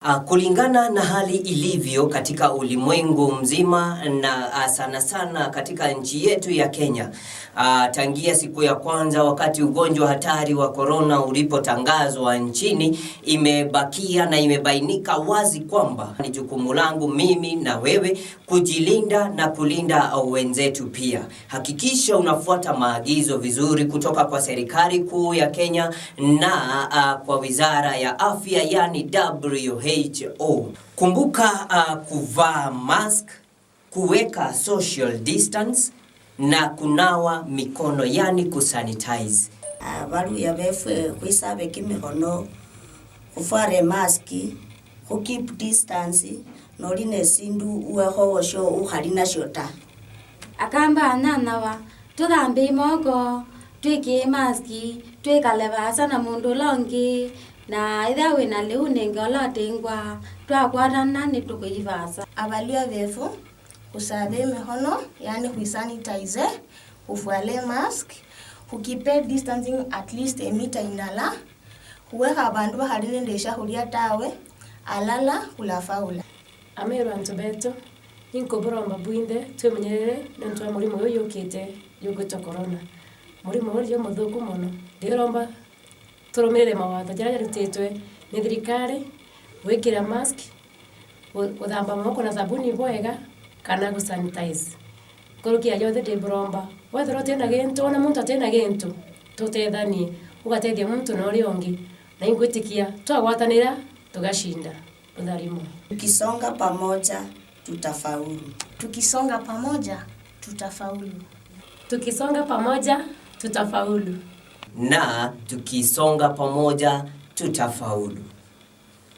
Kulingana na hali ilivyo katika ulimwengu mzima na sana sana katika nchi yetu ya Kenya, tangia siku ya kwanza wakati ugonjwa hatari wa korona ulipotangazwa nchini, imebakia na imebainika wazi kwamba ni jukumu langu mimi na wewe kujilinda na kulinda wenzetu pia. Hakikisha unafuata maagizo vizuri kutoka kwa serikali kuu ya Kenya na kwa Wizara ya Afya, yani WHO. Kumbuka kuvaa mask, kuweka social distance na kunawa mikono, yani kusanitize. Baluya befwe khwisabe kimikhono, khufwara emask, khu keep distance, noli nesindu uwekho wosho ukhali nasho ta. Akamba ananawa tuthambe moko, twikie mask, twikale vaasa na mundu ula ungi, na itha wina liu ningi ula utingwa twakwatana nitukuivasa. Abaluya befu khusabe emikhono, yani khwisanitize, khufwale mask, khukipe distancing at least emita indala, khuwekha abandu bakhali nende shakhulya tawe, alala khulafaula. Amerwa ntu betu inkoboromba bwinde twemenyerere nontu wa murimo uyu yukite yugwitwa corona, murimo uria muthuku muno. Ndiromba turumirire mawatho jaria jarutitwe ni thirikari, gwikira mask, guthamba moko na thabuni bwega kana gusanitize. Kurukia yothe ndimburomba wethera utina gintu, ona muntu atina gintu, tutethanie, ugatethia muntu na uria ungi, na ingwitikia twagwatanira tugashinda utharimo. Tukisonga pamoja tutafaulu. Tukisonga pamoja tutafaulu. Tukisonga pamoja tutafaulu. Na tukisonga pamoja tutafaulu.